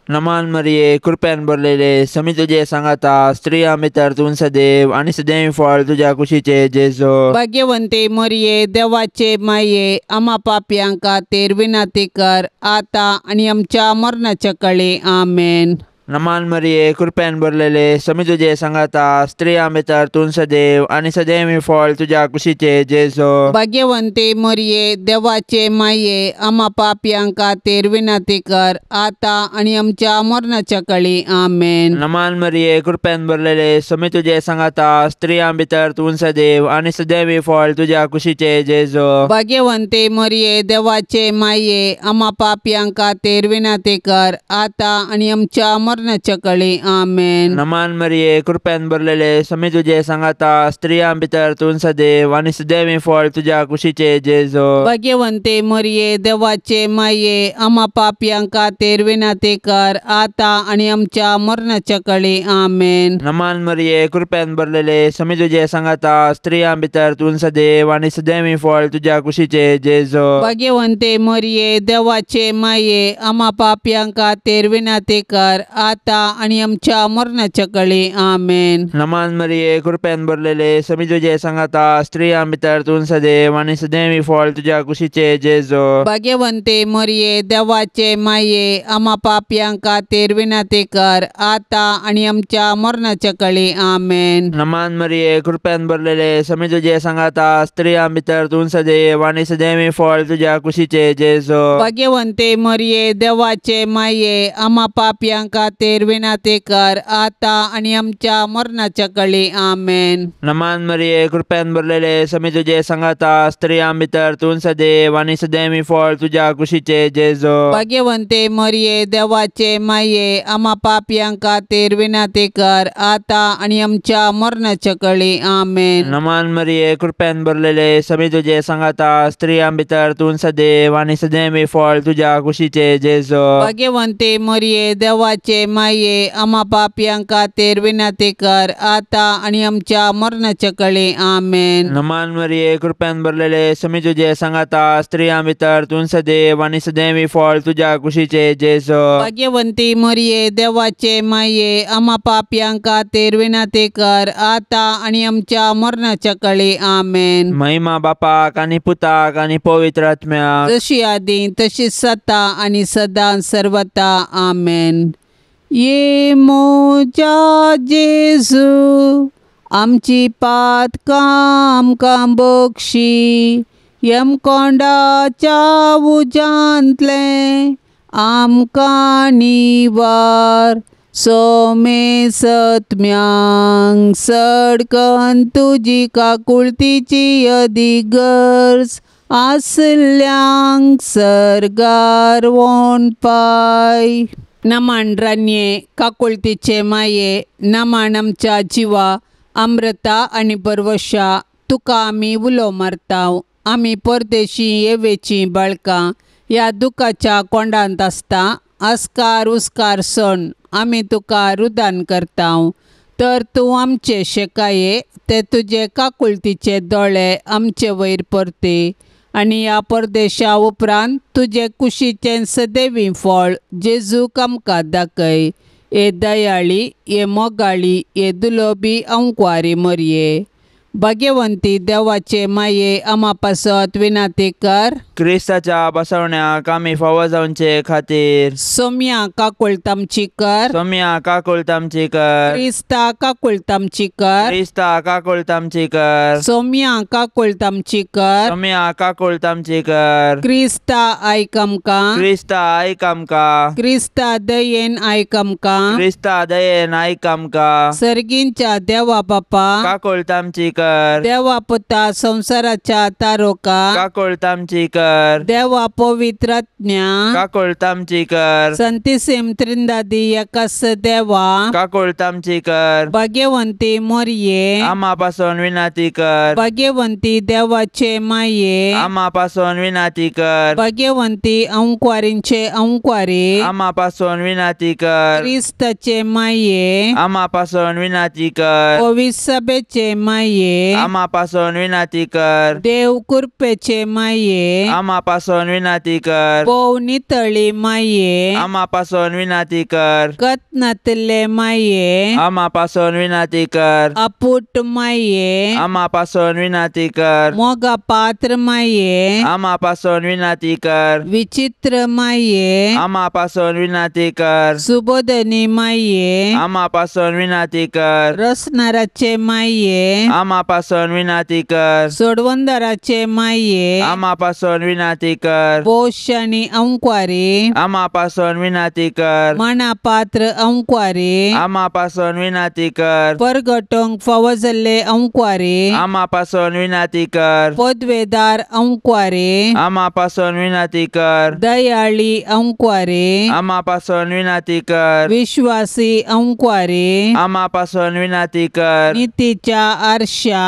नमान मरिये कृपेन भरलेले समी तुझे सांगाता, स्त्रियां भितर तूं सदैव आनी सदैव फळ तुज्या कुशीचे जेजो. भाग्यवंते मरिये देवाचे माये आमा पापयां खातीर विनंती कर आतां आनी आमच्या मरणाच्या काळी. आमेन. नमान मरिये कृपेन भरलेले समी तुझे सांगाता, स्त्रियां भितर तूं सदैव आनी सदैव फळ तुज्या कुशीचे जेजो. भाग्यवंते मरिये देवाचे माये आमा पापयां खातीर विनंती कर आतां आनी आमच्या मरणाच्या काळी. आमेन. नमान मरिये कृपेन भरलेले समी तुझे सांगाता, स्त्रियां भितर तूं सदैव आनी सदैव फळ तुज्या कुशीचे जेजो. भाग्यवंते मरिये देवाचे माये आमा पापयां खातीर विनंती कर आतां आनी आमच्या मरणाच्या काळी. आमेन. नमान मरिये कृपेन भरलेले समी तुझे सांगाता, स्त्रियां भितर तूं सदैव आनी सदैव फळ तुज्या कुशीचे जेजो. भाग्यवंते मरिये देवाचे माये आमा पापयां खातीर विनंती कर आतां आनी आमच्या मरणाच्या काळी. आमेन. नमान मरिये कृपेन भरलेले समी तुझे सांगाता, स्त्रियां भितर तूं सदैव आनी सदैव फळ तुज्या कुशीचे जेजो. भाग्यवंते मरिये देवाचे माये आमा पापयां खातीर विनंती कर आतां आनी आमच्या मरणाच्या काळी. आमेन. नमान मरिये कृपेन भरलेले समी तुझे सांगाता, स्त्रियां भितर तूं सदैव आनी सदैव फळ तुज्या कुशीचे जेजो. भाग्यवंते मरिये देवाचे माये आमा पापयां खातीर विनंती कर आतां आनी आमच्या मरणाच्या काळी. आमेन. नमान मरिये कृपेन भरलेले समी तुझे सांगाता, स्त्रियां भितर तूं सदैव आनी सदैव फळ तुज्या कुशीचे जेजो. भाग्यवंते मरिये देवाचे माये आमा पापयां खातीर विनंती कर आतां आनी आमच्या मरणाच्या काळी. आमेन. नमान मरिये कृपेन भरलेले समी तुझे सांगाता, स्त्रियां भितर तूं सदैव आनी सदैव फळ तुज्या कुशीचे जेजो. भाग्यवंते मरिये देवाचे माये आमा पापयां खातीर विनंती कर आतां आनी आमच्या मरणाच्या काळी. आमेन. नमान मरिये कृपेन भरलेले समी तुझे सांगाता, स्त्रियां भितर तूं सदैव आनी सदैव फळ तुज्या कुशीचे जेजो. भाग्यवंते मरिये देवाचे माये आमा पापयां खातीर विनंती कर आतां आनी आमच्या मरणाच्या काळी. आमेन. नमान मरिये कृपेन भरलेले समी तुझे सांगाता, स्त्रियां भितर तूं सदैव आनी सदैव फळ तुज्या कुशीचे जेजो. भाग्यवंती मरिये देवाचे माये आमा पापयां खातीर विनंती कर आतां आनी आमच्या मरणाच्या काळी. आमेन. महिमा बापाक आनी पुताक आनी पवित्र आत्म्याक, जशी आदी तशी सता आनी सदां सर्वता. आमेन. ये मोजा जेजू आमची पातकां आमकां बक्षी, यमकोंडाच्या उज्यांतलें आमकां निवार, सोमे सत्म्यांक सडकन तुजी काकुळतीची अदीक गरज आसल्यांक सर्गार वोणपाय. नमन रानये काकुळतीचे माये, नमन आमच्या जिवा अमृता आनी बरवशा, तुका आमी उलो मारताव. आमी परदेशी येवेचीं बाळकां ह्या दुखाच्या कोंडांत आसता. आस्कार उस्कार सण आमी तुका रुदान करताव, तर तूं आमचे शेकाये ते तुजे काकुळतीचे दोळे आमचे वयर परते आनी ह्या परदेशा उपरांत तुजे कुशीचें सदैवी फळ जेजूक आमकां दाखय. हे दयाळी, हे मोगाळी, हे दुलोबी अंकवारी मरये. भाग्यवंती देवाचे माये आमा पासत विनाती कर. क्रिस्ताच्या बसवण्याक आमी फावो जावचे खातीर सोम्या काकुळतामची कर. सोम्या काकुळतामची कर. क्रिस्ता काकुळतामची कर. क्रिस्ता काकुळतामची कर. सोम्या काकुळतामची कर. सोम्या काकुळतामची कर. क्रिस्ता आयक आमकां. क्रिस्ता आयक आमकां. क्रिस्ता दयेन आयक आमकां. क्रिस्ता दयेन आयक आमकां. सर्गींच्या देवा बापा काकुळतामची कर. देवा पुता संवसाराच्या तारोका काकुळतामची कर. देवा पवित्रात्म्या काकुळतामची कर. संतिसिम त्रिंदादी एकास देवा काकुळतामची कर. भाग्यवंती मोरये आमा पासून विनाती कर. भाग्यवंती देवाचे माये आमा पासून विनाती कर. भाग्यवंती अंकवारींचे अंकवारी आमा पासून विनाती कर. क्रिस्ताचे माये आमा पासून विनाती कर. पवित्र सभेचे माये आमा पासून विनाती कर. देव कृपेचे माये आमा पासून विनाती कर. भोव नितळी माये आमा पासून विनाती कर. कतनातले माये आमा पासून विनाती कर. अपुट माये आमा पासून विनाती कर. मोगा पात्र माये आमा पासून विनाती कर. विचित्र माये आमा पासून विनाती कर. सुबोधनी माये आमा पासून विनाती कर. रसनाराचे माये आमा पासून विनाती कर. सोडवंदराचे माये आमा पासून विनाती कर. पोशाणी अंकवारी आमा पासून विनाती कर. माना पात्र अंकवारी आमा पासून विनाती कर. परगटोंक फावो जाल्ले अंकवारी आमा पासून विनाती कर. पदवेदार अंकवारी आमा पासून विनाती कर. दयाळी अंकवारी आमा पासून विनाती कर. विश्वासी अंकवारी आमा पासून विनाती कर. नितीच्या आरशा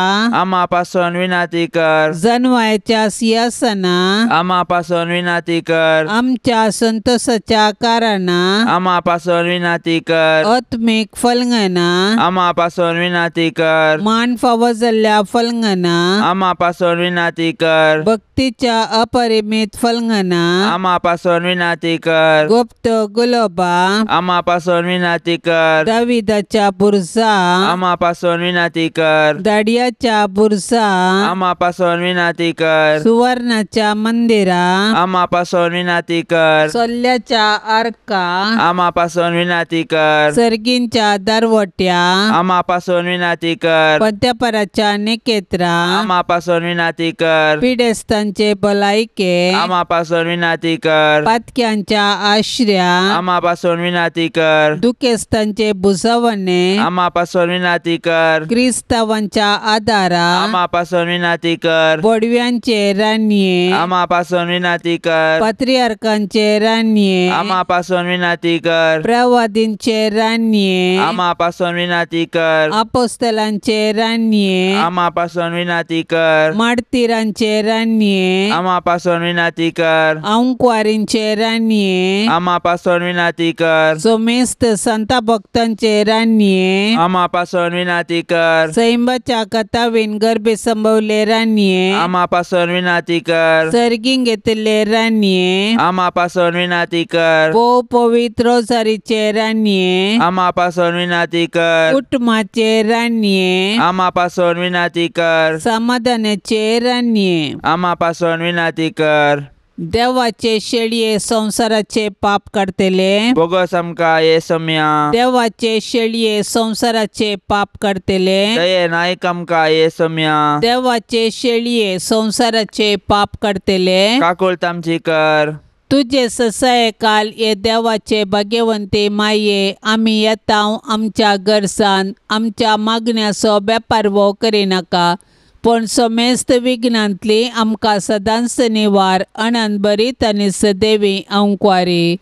आमा पासून विनाती कर. जनवायच्या सिंहासना आमा पासून विनाती कर. आमच्या संतोषाच्या कारणा आमा पासून विनाती कर. आत्मीक फलंगना आमा पासून विनाती कर. मान फावो जाल्ल्या फलंगना आमा पासून विनाती कर. भक्तीच्या अपरिमित फलंगना आमा पासून विनाती कर. गुप्त गुलोबा आमा पासून विनाती कर. दाविदाच्या बुरजा आमा पासून विनाती कर. दाडियाच्या बुरजा आमा पासून विनाती कर. सुवर्णाच्या मंदिरा आमा पासून विनाती कर. सोल्ल्याच्या आर्का आमा पासून विनाती कर. सर्गींच्या दरवट्या आमा पासून विनाती कर. पद्यापराच्या निकेत्रा आमा पासून विनाती कर. पिडेस्तांचे भलायके आमा पासून विनाती कर. पातक्यांच्या आश्र्या आमा पासून विनाती कर. दुखेस्तांचे भुजवणे आमा पासून विनाती कर. क्रिस्तावांच्या आदारा आमा पासून विनाती कर. बोडव्यांचे रानये आमा पासून विनाती कर. पात्रियार्कांचे रानये आमा पासून विनाती कर. प्रवादींचे रानये आमा पासून विनाती कर. अपोस्तलांचे रानये आमा पासून विनाती कर. मार्तीरांचे रानये आमा पासून विनाती कर. अंकवारींचे रानये आमा पासून विनाती कर. सोमेस्त संता भक्तांचे रानये आमा पासून विनाती कर. सैंबाच्या कथावीन गर्भे संभवले रानये आमा पासून विनाती कर. सर्गींग घेतिल्ले रानये आमा पासून विनाती कर. भोव पवित्र रोजारीचे रानये आमा पासून विनाती कर. कुटुंबाचे रानये आमा पासून विनाती कर. समाधानाचे रानये आमा पासून विनाती कर. देवाचे शेळये संवसाराचे पाप काडटले बोगस आमकां ये सम्या देवाचे शेळये संवसाराचे पाप काडटले दयेन आयक आमकां ये सम्या देवाचे शेळये संवसाराचे पाप काडटले काकुळत आमची कर. तुजे ससाये काल हे देवाचे भाग्यवंती माये आमी येता आमच्या गरसान आमच्या मागण्याचो बेपारवो करिनाका पूण समेस्त विघ्नांतली आमकां सदांच निवार अनंत बरीत आनी सदैवी अंकवारी.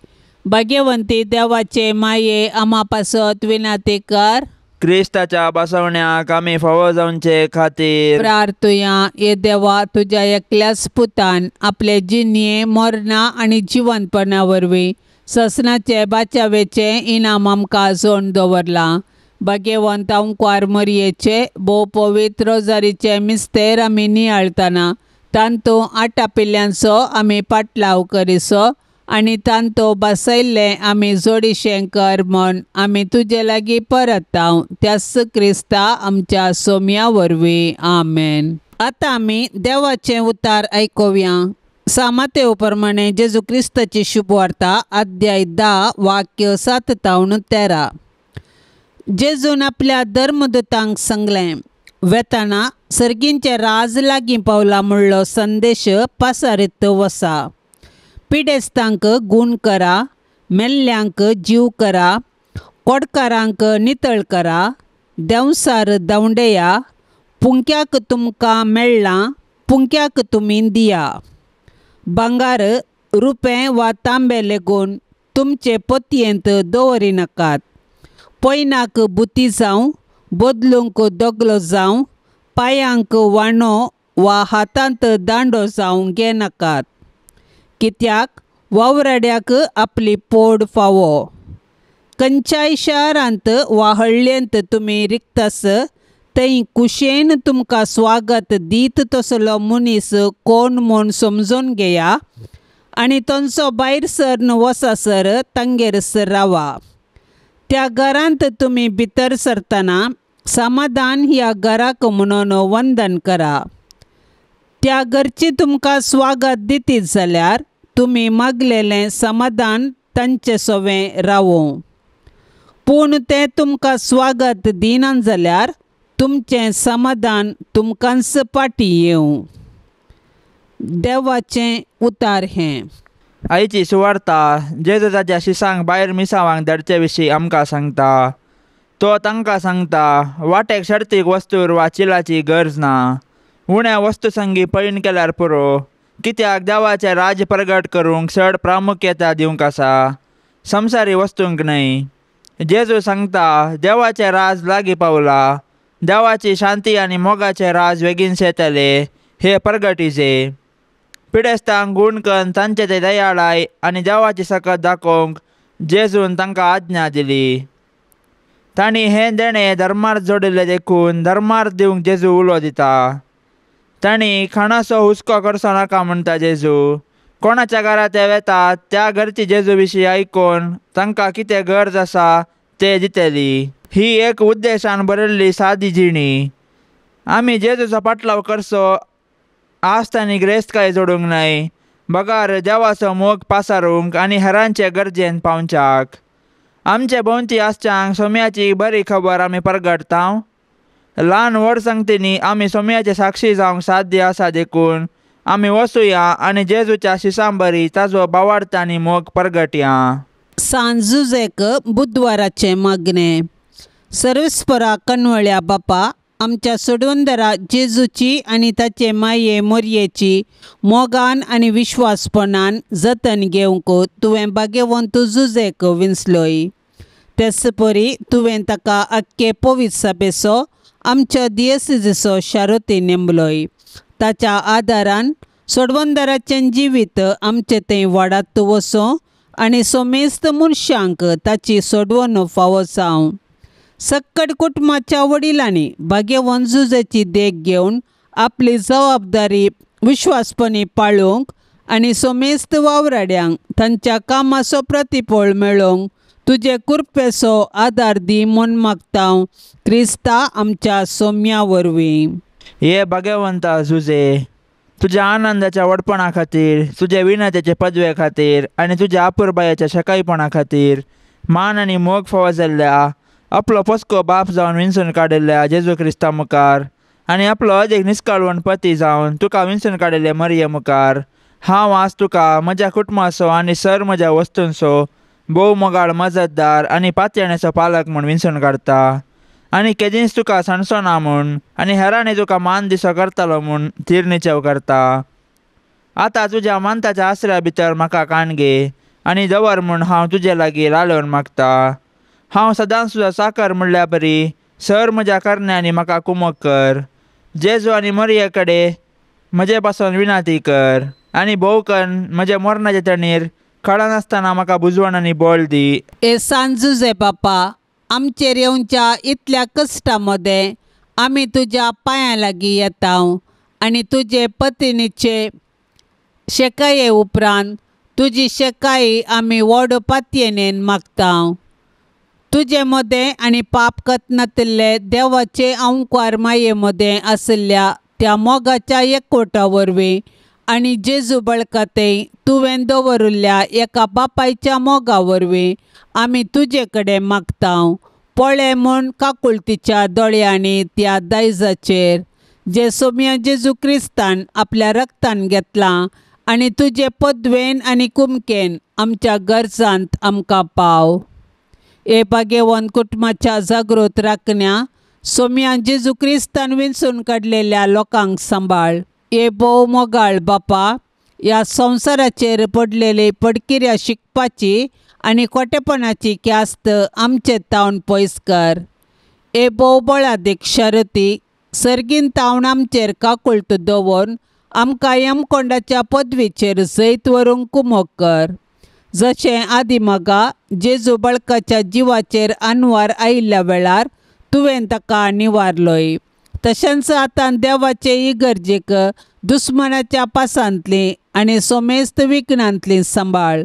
भाग्यवंती देवाचे माये आमा पासत विनाती कर. क्रिस्ताच्या बसवण्याक आमी फावो जावचे खातीर प्रार्थुया. हे देवा तुज्या एकल्याच पुतान आपले जिणये मरणा आनी जिवंतपणा वरवीं ससनाचे बाचावेचें इनाम आमकां जोड दवरलां. भाग्यवंत अंकवार मरयेचे भोव पवित्र रोजारीचे मिस्तेर आमी नियाळतना तांतूं आटापिल्ल्यांचो आमी पाटलाव करिसो आनी तांतो बसयल्लें आमी जोडीशें कर म्हूण आमी तुजे लागीं परताव त्याच क्रिस्ता आमच्या सोम्या वरवीं. आमेन. आतां आमी देवाचें उतार आयकुया. सामातेव प्रमाणे जेजू क्रिस्ताची शुभवार्ता अध्याय 10 वाक्य 7 तावन 13. जेजून आपल्या धर्मदूतांक सांगलें, वेताना सर्गींचें राज लागीं पावला म्हणलो संदेश पासारीत वसा. पिडेस्तांक गूण करा, मेल्ल्यांक जीव करा, कोडकारांक नितळ करा, देंवसार धांवडेया, पुंक्याक तुमकां मेळ्ळां पुंक्याक तुमी दिया. भांगार रुपें वा तांबे लेगून तुमचे पोतयेंत दवरिनाकात. पयनाक बुती जावं, बदलूंक दगलो जावं, पांयांक वाणो वा हातांत दांडो जावं घेनाकात. कित्याक वावराड्याक आपली पोड फावो. खंयच्याय शारांत वा हळ्ळेंत तुमी रिगतास थंय कुशेन तुमकां स्वागत दीत तसलो मनीस कोण म्हूण समजून घेया आनी तांचो भायर सरन वचासर तांगेर रावा. त्या घरांत तुमी भितर सरतना समाधान ह्या घराक म्हणून वंदन करा. त्या घरची तुमकां स्वागत दितीत जाल्यार तुमी मागलेलें समाधान तांचे सवें रावूं. पूण तें तुमकां स्वागत दिना जाल्यार तुमचें समाधान तुमकांच फाटीं येवं. देवाचें उतार हें. आयची सुवार्ता जेजू ताच्या शिसांक भायर मिसावांक धाडचे विशीं आमकां सांगता. तो तांकां सांगता, वाटेक शर्तीक वस्तूर वा चिलाची गरज ना. उण्या वस्तू संगी पळीण केल्यार पुरो. कित्याक देवाचें राज प्रगट करूंक चड प्रामुख्यता दिवंक आसा, संवसारी वस्तूंक न्हय. जेजू सांगता, देवाचें राज लागीं पावला, देवाची शांती आनी मोगाचें राज बेगीन येतलें हे प्रगटीचे. पिडेस्तांक गूण करून तांचे ते दयाळाय आनी देवाची सकत दाखोवंक जेजून तांकां आज्ञा दिली. तांणी हें देणें धर्मार जोडिल्लें देखून धर्मार दिवंक जेजू उलो दिता. तांणी खाणाचो हुस्को करचो नाका म्हणटा जेजू. कोणाच्या घरा ते वेतात त्या घरची जेजू विशीं आयकून तांकां कितें गरज आसा ते दितली. ही एक उद्देशान बरयल्ली सादी जिणी. आमी जेजूचो पाटलाव करचो आस्त आनी ग्रेस्तकाय जोडूंक न्हय, बगार देवाचो मोग पासारूंक आनी हेरांचे गरजेन पावच्याक. आमचे भोंवती आसच्यांक सोम्याची बरी खबर आमी परगटता. ल्हान व्हड संगतींनी आमी सोम्याचे साक्षी जावंक साध्य आसा देखून आमी वचुया आनी जेजूच्या शिसां बरी ताजो बावार्थ आनी मोग परगटया. सांजुजेक बुधवाराचें मागणें. सर्वेस्परा कनवळ्या बापा, आमच्या सोडवंदरा जेजूची आनी ताचे माये मोरयेची मोगान आनी विश्वासपणान जतन घेवंक तुवें भाग्यवंत जुजेक विंचलोय. तेच परी तुवें ताका आख्खे पवित्र सभेचो आमच्या दियसिजीचो शारोती नेमलोय. ताच्या आदारान सोडवंदराचें जिवीत आमचें थंय वाडात वचों आनी सोमेस्त मनशांक ताची सोडवण फावो जावं. सक्कड कुटुंबाच्या वडिलांनी भाग्यवंत जुजेची देख घेवन आपली जबाबदारी विश्वासपणी पाळोवंक आनी सोमेस्त वावराड्यांक तांच्या कामाचो प्रतिफळ मेळोवंक तुजे कृपेचो आदार दी म्हूण मागता क्रिस्ता आमच्या सोम्या वरवीं. हे भाग्यवंता जुजे, तुज्या आनंदाच्या व्हडपणा खातीर, तुज्या विनतेचे पदवे खातीर आनी तुज्या अपुरबायेच्या शकायपणा खातीर मान आनी मोग फावो जाल्ल्या आपलो पोसको बाप जावन विंचून काडिल्ल्या जेजू क्रिस्ता मुखार आनी आपलो अदीक निस्काळवण पती जावन तुका विंचून काडिल्ले मरिये मुखार हांव आज तुका म्हज्या कुटुंबाचो आनी सर म्हज्या वस्तूंचो भोव मोगाळ मजतदार आनी पातयेणेचो पालक म्हूण विंचून काडटा आनी केदींच तुका सांडचो ना म्हूण आनी हेरांनी तुका मान दिसो करतलो म्हूण थीर निचेव करता. आतां तुज्या मानताच्या आसऱ्या भितर म्हाका काण घे आनी दवर म्हूण हांव तुजे लागीं रालोवन मागता. हांव सदांच तुजो साकर म्हणल्या बरी सर म्हज्या करण्यांनी म्हाका कुमक कर. जेजू आनी मरिये कडेन म्हजे पासून विनाती कर आनी भोव कन्न म्हज्या मरणाचे तणीर कळनासतना म्हाका बुजवण आनी बळ दी. हे सांजुजे बापा, आमचेर येवच्या इतल्या कश्टा मदें आमी तुज्या पांयां लागीं येता आनी तुजे पत्नीचे शेकाये उपरांत तुजी शेकाई आमी व्हड पातयेनेन मागता. तुजे मदें आनी पाप कतनातिल्ले देवाचे अंकार माये मदें आशिल्ल्या त्या मोगाच्या एकवटा वरवीं आनी जेजू बळकते तुवें दवरिल्ल्या एका बापायच्या मोगा वरवीं आमी तुजे कडेन मागता. पळय म्हूण काकुळतीच्या दोळ्यांनी त्या दायजाचेर जे सोम्या जेजू क्रिस्तान आपल्या रक्तान घेतलां आनी तुजे पदवेन आनी कुमकेन आमच्या गरजांत आमकां पाव. हे भाग्यवंत कुटुंबाच्या जागृत राखण्या सोम्या जेजू क्रिस्तान विंचून काडलेल्या लोकांक सांबाळ. हे भोव मोगाळ बापा, ह्या संवसाराचेर पडलेली पडकिऱ्या शिकपाची आनी खोटेपणाची ख्यास्त आमचे तावन पयस कर. हे भोव बळादीक शरती सर्गीन तावन आमचेर काकुळट दवरून आमकां यमकोंडाच्या पदवीचेर जैत व्हरूंक कुमोक कर. जशें आदी मगा जेजू बळकाच्या जिवाचेर अनवार आयिल्ल्या वेळार तुवें ताका निवारलोय, तशेंच आतां देवाचे इगर्जेक दुस्मनाच्या पासांतली आनी सोमेस्त विघ्नांतली सांबाळ.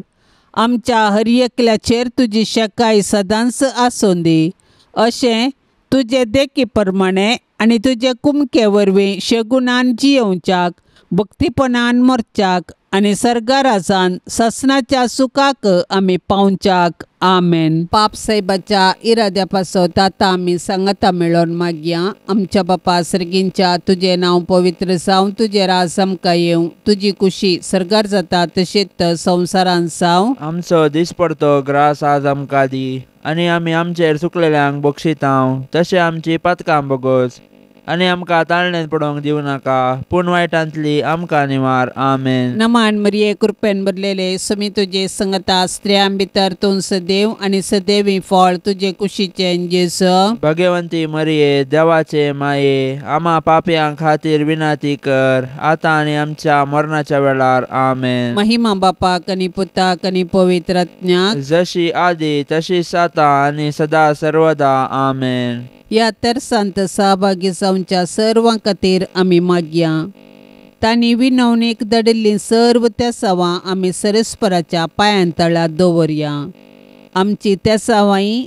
आमच्या हर एकल्याचेर तुजी शेकाय सदांच आसूं दी. अशें तुजे देखी प्रमाणे आनी तुजे कुमके वरवीं शेगुणान जियोवच्याक, भक्तीपणान मरच्याक आनी सर्गाराजान ससनाच्या सुखाक आमी पावच्याक. आमेन. पाप साहेबाच्या इराद्या पासत आतां आमी सांगाता मेळोवन मागया. आमच्या बापा सर्गींच्या, तुजें नांव पवित्र जावं, तुजें राज आमकां येवं, तुजी कुशी सर्गार जाता तशीच संवसारान जावं. आमचो दिसपडतो ग्रास आज आमकां दी आनी आमी आमचेर चुकलेल्यांक बक्षितांव तशें आमची पातकां बोगोस आनी आमकां ताळणेंत पडोवंक दिवं नाका पूण वायटांतली आमकां निवार. आमेन. नमान मरिये, कृपेन भरलेले, समी तुजे संगता, स्त्रियां भितर तूं सदैव आनी सदैवी फळ तुजे कुशीचें जेजू. भगवंती मरिये, देवाचे माये, आमा पापयां खातीर विनंती कर आतां आनी आमच्या मरणाच्या वेळार. आमेन. महिमा बापाक आनी पुताक आनी पवित्र आत्म्याक, जशी आदी तशीच आतां आनी सदा सर्वदा. आमेन. ह्या तरसांत सहभागी जावच्या सर्वां खातीर आमी मागया. तांणी विनवणीक धाडिल्लीं सर्व तेसावां आमी सरस्पराच्या पांयां तळा दवरया. आमची तेसावांय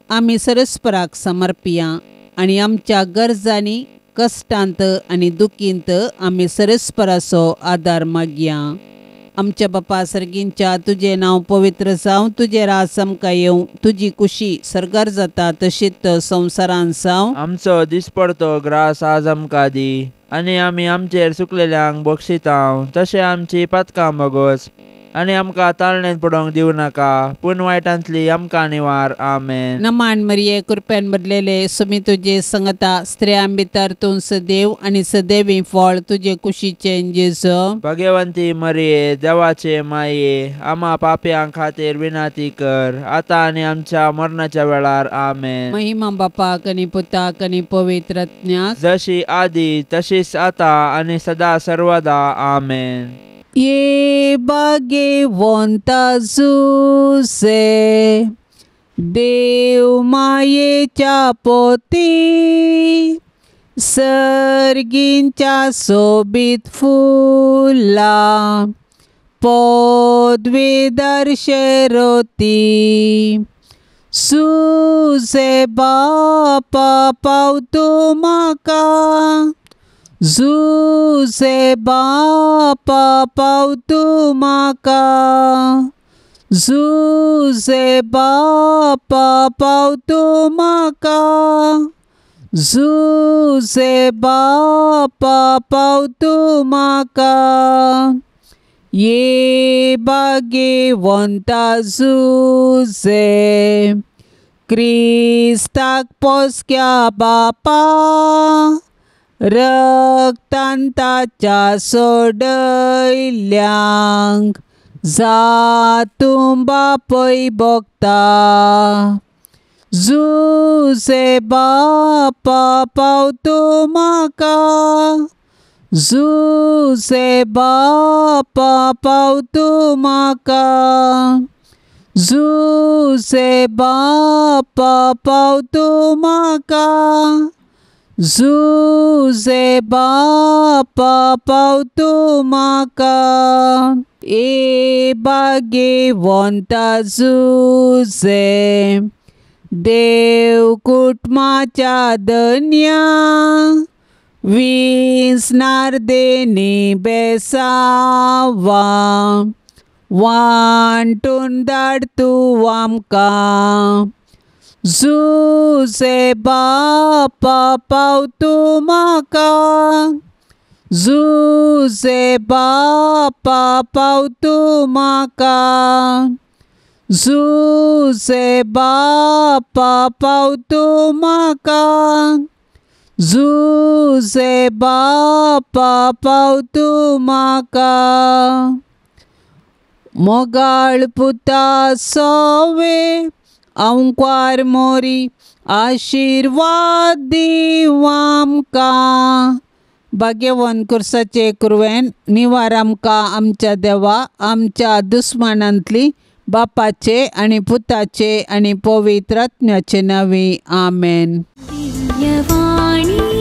आमी सरस्पराक समर्पिया आनी आमच्या गरजांनी, कश्टांत आनी दुखींत आमी सरस्पराचो आदार मागया. आमच्या बापा सर्गींच्या, तुजें नांव पवित्र जावं, तुजें राज आमकां येवं, तुजी कुशी सर्गार जाता तशीच संवसारान जावं. आमचो दिसपडतो ग्रास आज आमकां दी आनी आमी आमचेर चुकलेल्यांक बक्षितांव तशें आमची पातकां बोगोस आनी आमकां ताळणेंत पडोवंक दिवं नाका पूण वायटांतली आमकां निवार. आमेन. नमान मरिये, कृपेन भरलेले, सुमी तुजे संगता, स्त्रियां भितर तूं सदैव आनी सदैवी फळ तुजे कुशीचें जेजू. भगवंती मरिये, देवाचे माये, आमा पापयां खातीर विनंती कर आतां आनी आमच्या मरणाच्या वेळार. आमेन. महिमा बापाक आनी पुताक आनी पवित्र आत्म्याक, जशी आदी तशीच आतां आनी सदा सर्वदा. आमेन. ये भाग्यवंता जुसे, देव मायेच्या पोती, सर्गींच्या सोबीत फुलां पदवीधर शेरोती. सुसे बापा पावतू म्हाका, जुसे बापा पावतू म्हाका, जुसे बापा पावतू म्हाका, जुसे बापा पावतू म्हाका. ये भाग्यवंता जुसे, क्रिस्ताक पोसक्या बापा, रक्तान ताच्या सोडयल्ल्यांक जातूं बापय भोगता. जुसे बापा पावतू म्हाका, जुसे बापा पावतू म्हाका, जुसे बापा पावतू म्हाका, जुसे बापा पावतू म्हाका. ए भाग्यवंता जुझे देव कुटुंबाच्या धन्या विसनार देनी बेसावा वांटून धाड तूं आमकां. जुझे बापा पाव तूं म्हाका जुझे बापा पाव तूं म्हाका जुझे बापा पाव तूं म्हाका जुझे बापा पाव तूं म्हाका. मोगाळ पुता सोवे अंकार मोरी आशिर्वाद दीव आमकां. भाग्यवंत कुर्साचे कुरवेन निवार आमकां आमच्या देवा आमच्या दुस्मानांतली बापाचे आनी पुताचे आनी पवित्र आत्म्याचे नांवी आमेन. दिव्यवाणी.